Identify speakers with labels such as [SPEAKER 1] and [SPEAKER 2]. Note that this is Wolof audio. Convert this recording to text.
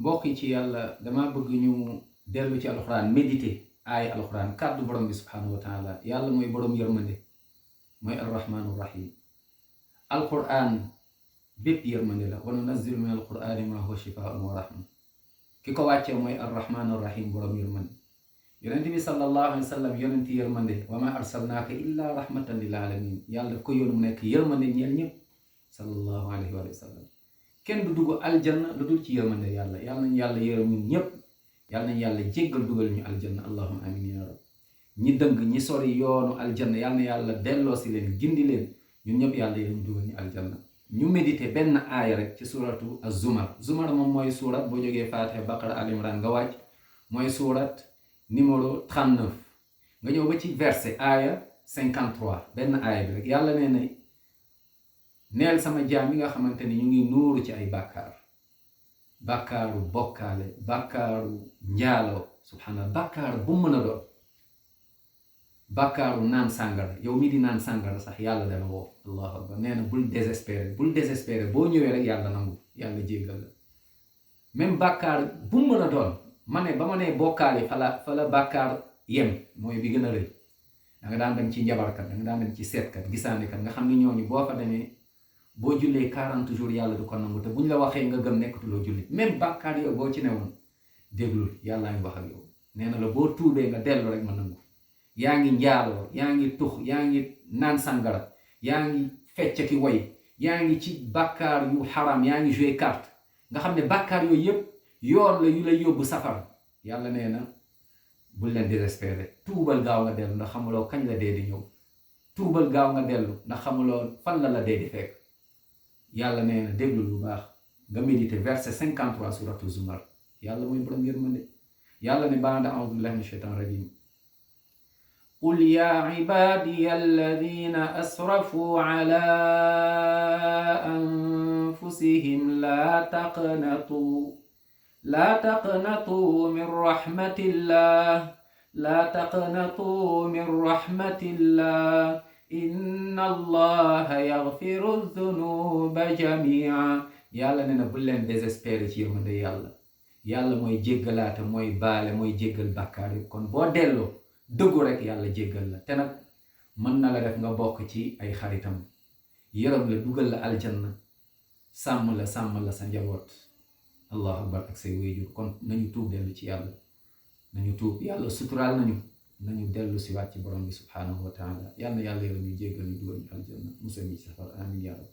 [SPEAKER 1] mbokk yi ci yàlla dama bëgg ñu dellu ci alxuraan méditer aaya alxuraan kàddu borom bi subhanahu wa taala. yàlla mooy borom yërmande, mooy arrahmaanu rahim. alxuraan bépp yërmande la. wa nunazzilu min alqur'ani ma huwa shifaa'un wa rahma. ki ko wàccee mooy arrahmaanu rahim, borom yërmande. yonent bi sallallahu alayhi wa sallam yonenti yërmande. wa ma arsalnaaka illa rahmatan lil alamin. yàlla daf ko yónni mu nekk yërmande ñeel ñëpp sallallahu alayhi wa sallam. kenn du dugg aljanna lu dul ci yërmande yàlla. yàlla nañu yàlla yërëm ñun ñëpp. yàlla nañu yàlla jéggal dugal ñu aljanna allahumma amin ya rab. ñi dëng ñi sori yoonu aljanna yàlla na yàlla delloo si leen gindi leen. ñun ñëpp yàlla yërëm dugal ñu aljanna. ñu méditer benn aaya rek ci suratu az-zumar. zumar moom mooy surat boo jógee Fatiha Baqara Al Imran nga wàcc mooy surat numéro 39 nga ñëw ba ci verset aaya 53 benn aaya bi rek. yàlla nee na neel sama jaam yi nga xamante ni ñu ngi nuuru ci ay bàkkaar. bàkkaaru bokkaale, bàkkaaru njaaloo, subhanallah, bàkkaar bu mën a doon. bàkkaaru naan sàngara, yow mi di naan sàngara sax yàlla dana woo. allahu akbar. nee na bul désespéré boo ñëwee rek yàlla nangu, yàlla jéggal la. même bàkkaar bu mën a doon, ma ne ba ma nee bokkaale fa la bàkkaar yem, mooy bi gën a rëy. da nga daan dem ci njabarkat, da nga daan dem ci seetkat, gisaanekat, nga xam ni ñooñu boo fa demee boo jullee 40 jours yàlla du ko nangu, te buñ la waxee nga gëm nekkatuloo jullit. même bàkkaar yow boo ci newoon déglul, yàllaa ngi wax ak yow. nee na la boo tuubee nga dellu rek ma nangu. yaa ngi njaaloo, yaa ngi tux, yaa ngi naan sàngara, yaa ngi fecc ki woy, yaa ngi ci bàkkaar yu xaram, yaa ngi jouer carte, nga xam ne bàkkaar yooyu yëpp yoon la yu lay yóbbu safar. yàlla nee na bul leen désespéré, tuubal gaaw nga dellu ndax xamuloo kañ la dee di ñëw. tuubal gaaw nga dellu ndax xamuloo fan la dee di fekk. yàlla nee na déglu lu baax nga méditer verset 53 suratu zumar. yàlla mooy borom yërmande. yàlla ne baada a'uudu billahi mina shaytaani rajim. qul yaa ibaadiya alladina asrafuu ala anfusihim laa taqnatuu min rahmatillah inna allaha yaghfiru dhunuba jamia. yàlla ne na bu leen désespéré ci yërmande yàlla. yàlla mooy jéggalaate, mooy baale, mooy jéggal bàkkaar yi. kon boo delloo dëggu rek yàlla jéggal la. te nag mën na la def nga bokk ci ay xaritam, yërëm la, dugal la aljanna, sàmm la sa njaboot. allahu akbar ak say wéyjur. kon nañu tuub dellu ci yàlla, nañu tuub. yàlla suturaal nañu dellu si waat ci borom bi subhanahu wa taala. yàlla na yàlla yërëm ñu jéggal ñu dugal ñu aljanna, musal ñu ci safar. amin ya rab.